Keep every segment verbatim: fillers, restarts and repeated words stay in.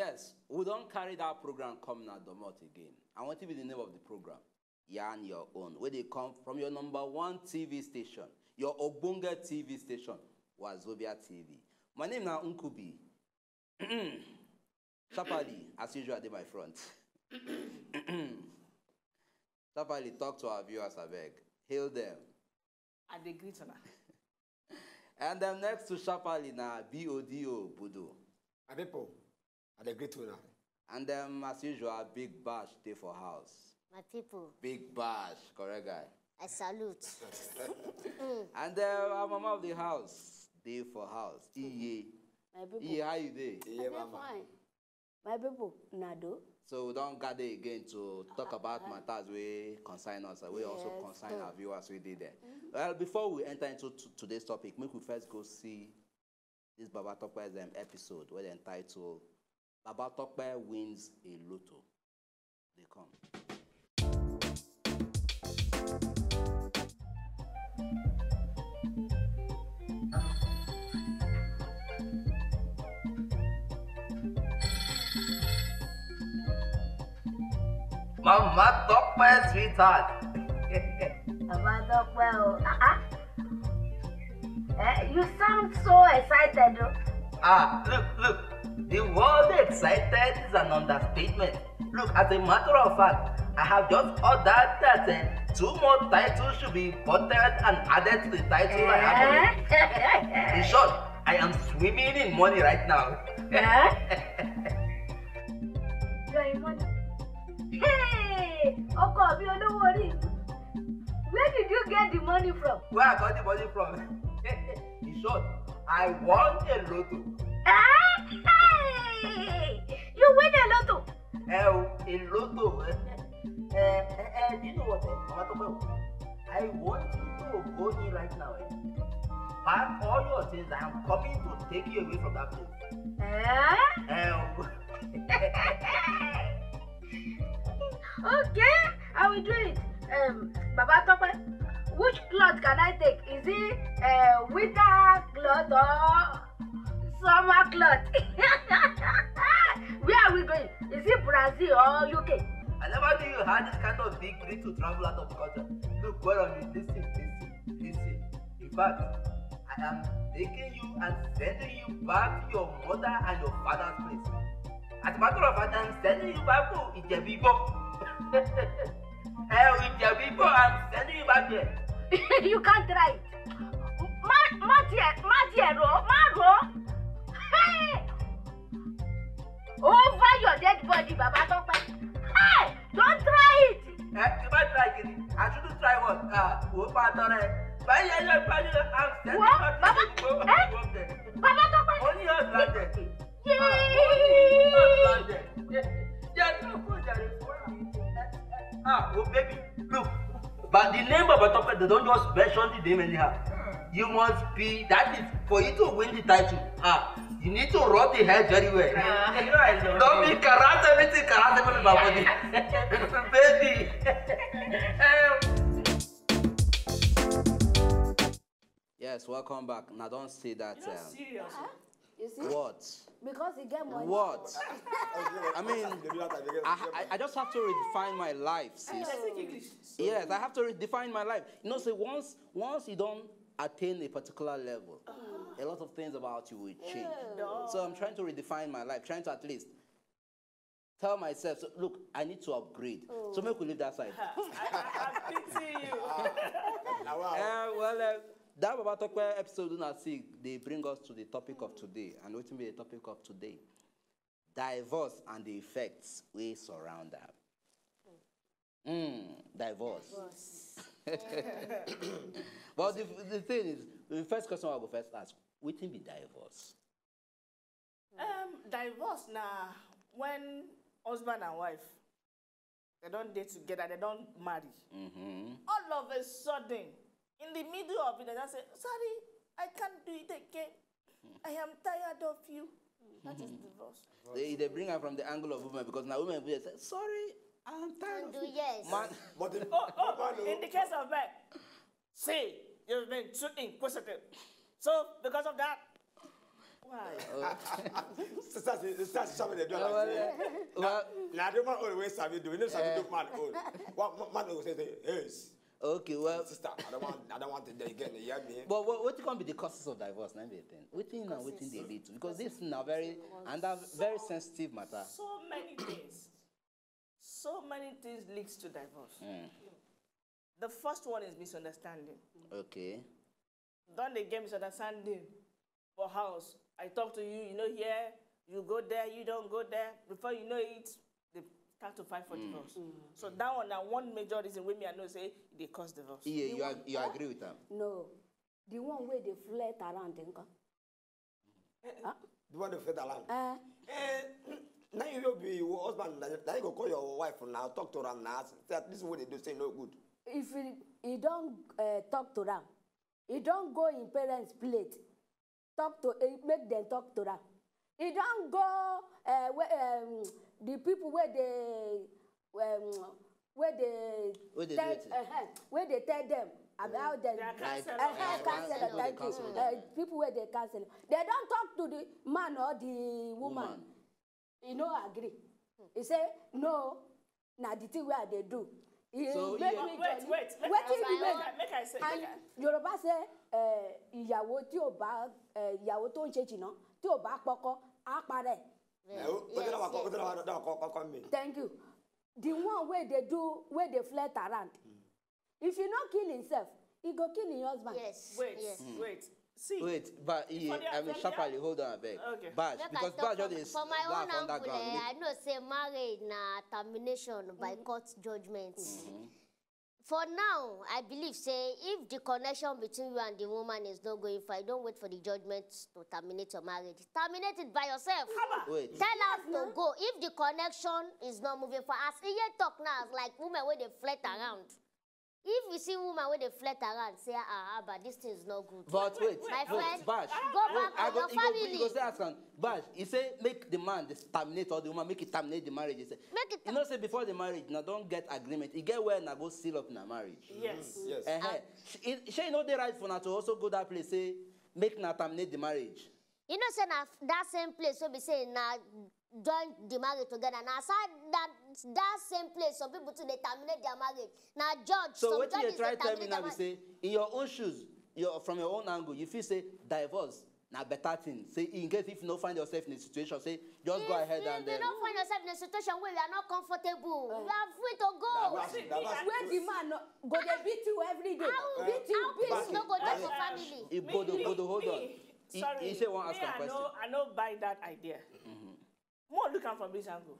Yes, we don carry that program come now, Domot again. And what be the name of the program? Yarn Your Own, where they come from your number one T V station, your Ogbonge T V station, Wazobia T V. My name now Nkubi. Sharply, as usual, dey my front. Sharply, talk to our viewers, abeg. Hail them. I dey greet una. And then next to Sharply na B O D O Budu. My people, I dey greet una. And then, as usual, Big Bash dey for house. My people. Big Bash, correct guy. I salute. And then our mama of the house dey for house. Iye. My people. Iye, how you dey? Iye, I dey mama. Fine. My people, Nado. So we don gather again to talk about matters wey concern us, and wey also concern our viewers wey dey there. Well, before we enter into t- today's topic, make we first go see this Baba Tokpe's um, episode wey dem title Baba Tokpe Wins a Lotto. Dey come. Mama Tokpe, sweetheart. Mama Tokpe, oh. Ah, ah. Eh, you sound so excited, oh. Ah, look, look. The word excited is an understatement. Look, as a matter of fact, I have just ordered that uh, two more titles should be imported and added to the title I have already. Eh? In short, I am swimming in money right now. Eh? You're in money. Hey, ọkọ mi olówó orí mi. Where did you get the money from? Where I got the money from? In short, I won a lotto. Eh? Hey! You win a lotto? Eh, a lotto. Eh, eh, eh, eh, do you know what? Eh? Mama Tokpe, I want you to go in right now. Eh? Pack all your things. I am coming to take you away from that place. Eh? Eh, Okay, I will do it. Um, Baba Tokpe, which cloth can I take? Is it uh, winter cloth or summer cloth? Where are we going? Is it Brazil or U K? I never knew you had this kind of big greed to travel out of the country. Look, well on you. Listen, listen, listen. In fact, I am taking you and sending you back to your mother and your father's place. As a matter of fact, I'm sending you back to Ijebibo. Eh, Ijebibo, I'm sending you back there. You can't try it. Má, má tiẹ̀, má tiẹ̀ rò, má rò. Hey! Over your dead body, Baba Tokpe. Hey! Don't try it. Eh, if I try it, I shouldn't try what? Ah, wo pa tọrẹ. Báyìí ẹ yẹ báyìí lọ, I'm sending you back to Ijebibo. Baba Tokpe. Only us landed. Yay! Ah, oh, baby, look. But the name of Baba Tokpe, they don't just mention the name anyhow. You must be, that is, for you to win the title. Ah, you need to rub the head very well. Ah, you know I love Don't you. Be karate, everything karate with my body. Baby. Eh, Yes, welcome back. Now don't say that. You know, um, serious. You see? What? Because he get money. What? I mean, I, I, I just have to redefine my life, sis. I speak English. Yes, I have to redefine my life. You know, say once once you don't attain a particular level, a lot of things about you will change. Yeah. So I'm trying to redefine my life, trying to at least tell myself, so, look, I need to upgrade. So make we leave that side. I, I, I pity you. Uh, well, uh, that Baba Tokpe episode una see, they bring us to the topic of today. And wetin be the topic of today? Divorce and the effects wey surround am. Mm, divorce. But the, the thing is, the first question I go first ask, wetin be divorce? Um, divorce na when husband and wife, they don dey together, they don marry. Mm-hmm. All of a sudden, in the middle of it, they just say, "Sorry, I can't do it again. I am tired of you." That is divorce. They, they bring her from the angle of women because now women will say, "Sorry, I'm tired of you." Yes. Man. But the, oh, oh, in the case of men, see, you've been too inquisitive. So, because of that, Why? Sister, sister, sister, they do Well, like say, well, now the man always sabi do. You know, sabi do man own. What man always say, hey, okay, well, sister, I don't want, I don't want to again. You hear me? But what, what can be the causes of divorce? Let me think. What thing now? What thing they lead to? Because this is now very and that very sensitive matter. So many things. So many things leads to divorce. The first one is misunderstanding. Okay. Don't they get misunderstanding for house? I talk to you, you know here, you go there, you don't go there. Before you know it, they start to fight for divorce. So that one, now one major reason with me, I know say they cause divorce. Yeah, you ag- you agree with them. No, the one where they flirt around, nko. The one that fed around. Uh, Eh, now you will be your husband. Now you go call your wife now, talk to her now. Say, this is what they do. Say no good. If he, he don't uh, talk to them, he don't go in parents' plate. Talk to eh, make them talk to them. He don't go uh, where, um, the people where they um, where they Where they tell do it. Uh-huh, where they tell them about them. Their counselor. Uh-huh, Yeah, counselor, people thank they you. counsel Uh, people where they counselor. They don't talk to the man or the woman. Woman. He no agree. He say no. Na the thing where they do. He So, make yeah. me Wait, jolly. wait, make Wetin I, you make mean? I, make I say, And make I, Yoruba say eh, ìyàwó tí ò bá eh, ìyàwó tó ń ṣe jìnnà tí ò bá pọkọ á parẹ́. Eh, what did I call? What did I call? Call me. Thank you. The one where they do where they flirt around. If he no kill himself, he go kill him husband. Yes. wait, Yes. Wait. See, Wait, but yeah, For the- I mean, for the- sharply hold on, I beg. Okay. Bash, Make I because talk Bash just from, is for my own laugh angle, underground. Eh, I know say marriage na termination by court judgment. For now, I believe say if the connection between you and the woman is not going far, you don't wait for the judgment to terminate your marriage. Terminate it by yourself. Wait. Tell her to go. If the connection is not moving far, as Iye talk now, as like women where they flirt around. If you see woman where they flirt around, say, ah, ah, but this thing is not good. But wait, My wait, friend, Bash. go Wait, back to I go, your you go, you go family. Say as can Bash. He say make the man dis- terminate or the woman make it terminate the marriage. He say Make it you know say before the marriage, now don't get agreement. You get where now go seal up in a marriage. Yes. Yes. Uh-huh. She, she know the right for now to also go that place say make now terminate the marriage. You know, say na that same place so be say na join the marriage together. Na aside that that same place, some people too they terminate their marriage. Now judge, So some what you judges try they tell me terminate now their be say in your own shoes, your from your own angle, you feel say divorce na better thing. Say in case if you no find yourself in a situation, say just go ahead If and you then. Don't find yourself in a situation where you are not comfortable, you are free to go. That's- that's- Where the man no, go they beat you every day. How Beat you, how beat peace you. No go there for I- family. If Bodo, Bodo, hold on. Me, He, sorry, he say one ask me, a I question. know, I know buy that idea. More look am from this angle.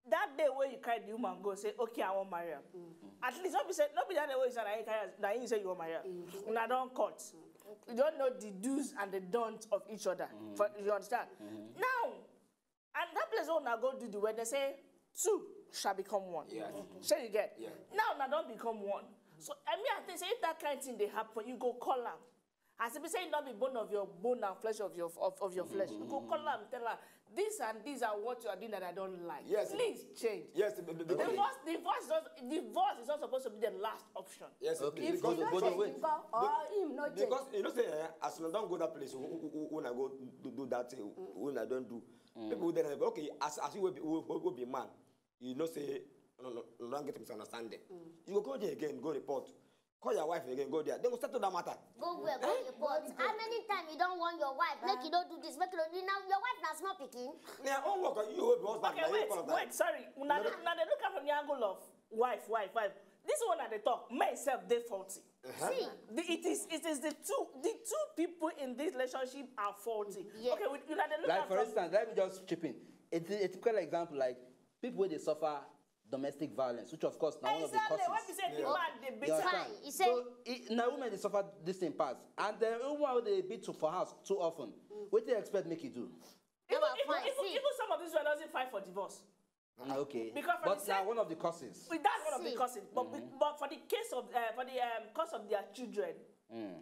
That day where you carry the woman go say, okay, I want marry am. At least not be say, not be that day where you say, I carry, that you say you want marry am. Una don't cut. You don't know the do's and the don'ts of each other. For, you understand? Now, and that place where una go do the wedding, they say two shall become one. Yes. So you get. Yeah. Now una don't become one. So I mean, I think say if that kind of thing they happen, you go call am. As if you say not be bone of your bone and flesh of your of, of your flesh. You go call am, tell her this and these are what you are doing that I don't like. Yes. Please change. Yes. Be- be- be- Divorce, divorce, is not, divorce is not supposed to be the last option. Yes. Okay. Because Bodo, Bodo, wait. Nko, or him no change. Because you know say eh, as una don go that place, who, who, who, who una go do, do that thing, who una don do. People will then okay, as as you will be, will, will be man, you know say no no no don't get misunderstanding. You go go there again, go report, call your wife again, go there. They go settle that matter. Go where go report. How many times you don't want your wife? Make you don't do this. Make you don't do now. Your wife na small pikin. Now own work, you will be husband. Okay, Now you wait, call her back. Wait, sorry. Una dey una dey look at from the angle of wife, wife, wife. This one at the talk, men self dey faulty. See, The, it is it is the two the two people in this relationship are faulty. Yeah. Okay, we, una dey look Like at for from instance, let me just chip in. A, ty- a typical example, like people where they suffer domestic violence, which of course now one of the Exactly. causes. When we say the Oh. man dey You beat understand? am. Fine. He say- So it, now women they suffer this thing pass, and the woman who they beat to for house too often. What do you expect make you do? Now Even, I even, find even, see. Even some of these women doesn't fight for divorce. Ah, okay, Because for but the now same- one of the causes. Well, that's one of the See. causes. But, be- but for the case of uh, for the um, cause of their children,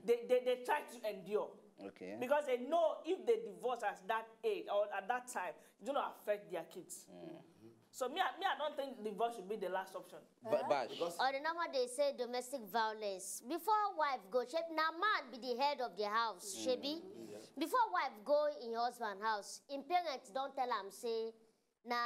they, they they try to endure Okay. Because they know if they divorce at that age or at that time, it's gonna affect their kids. So me, I- me, I don't think divorce should be the last option. Ba- Bash. Because Or the number they say domestic violence. Before wife go, shape na man be the head of the house, shebi. Before wife go in husband house, im parents don tell am say na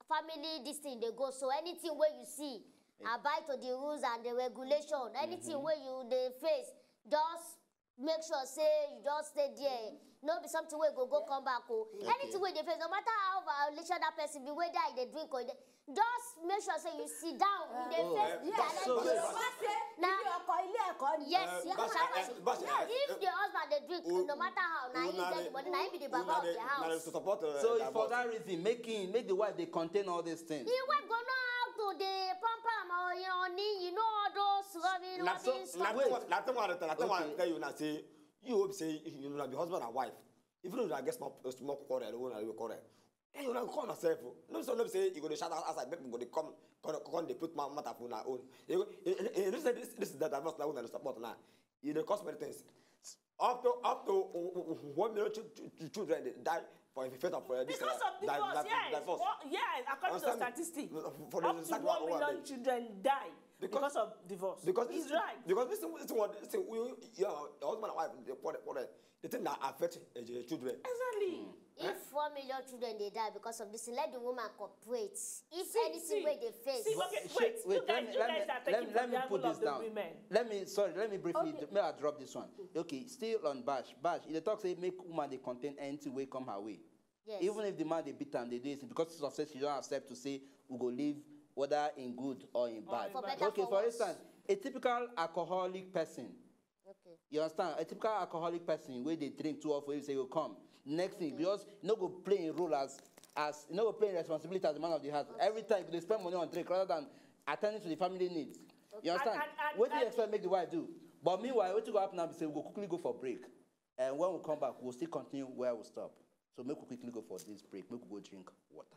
family this thing dey go, so anything wey you see, abide to the rules and the regulation. Anything wey you dey face, just make sure say you just stay there. No be something wey go go come back o. Anything wey dey face, no matter how violation that person be, whether e dey drink or e dey, just make sure say you sit down, you dey Oh, face eh, that's so directly. Bas- Ilé Na ọkọ, ilé ẹkọ ni. Yes, Eh, you Bas- can. eh, Bas- eh, If the husband dey drink, Oh, no matter how, na him una get dey- the money, na him be the una baba of dey- the una dey house. Support, uh, So it's divorce. For that reason, make him make the wife dey contain all these things. Him wife go know how to dey pamper am, or you know, you know all those rubbing, Na all so these na stuff. thing wey- na thing wey I dey tell, na thing wey I Okay. Tell you na say you hope say you know na be husband and wife. Even if una get small small quarrel, una dey quarrel. Then una go call yourself o. No be so no be say you go dey shout out outside, people go dey come come come dey put ma- matter for una own. You go you, you, you know say this this is the divorce na una dey support now. E dey cause many things. Up to up to one million chil- chil- chil- children dey die for the effect of uh, this Because uh, of divorce, di- di- yes. divorce. Well, yeah, according to Understand? statistics, For the up to statistics one wey I million read. Children die because, Because- of divorce. Because It's this, right. Because this thing, this thing, what this thing, we, your husband and wife, they quarrel, quarrel. The thing that affect uh, the children. Exactly. If one million children dey die because of this, let the woman cooperate. If See, anything see, wey dey face. see, okay, Shey- wait, you guys, let, you let guys me, are let, taking me- from let the me put angle this of the down. Women. Let me sorry, let me briefly Okay. May I drop this one. Okay, still on Bash. Bash, e dey talk say make woman dey contain anything wey come her way. Yes. Even if the man dey beat am, dey do anything because of say she don accept to say we go live whether in good or in bad. For better, Okay, for for worse. Instance, a typical alcoholic person. Okay. You understand? A typical alcoholic person wey dey drink too often, you say you come. Next thing, because you no go play a role as as you no go play a responsibility as the man of the house. Every time you dey spend money on drink rather than attending to the family needs. You understand? And- and- What do you and- expect make the wife do? But meanwhile, what you go happen now be say we go quickly go for break, and when we come back, we will still continue where we stop. So make we quickly go for this break. Make we go drink water.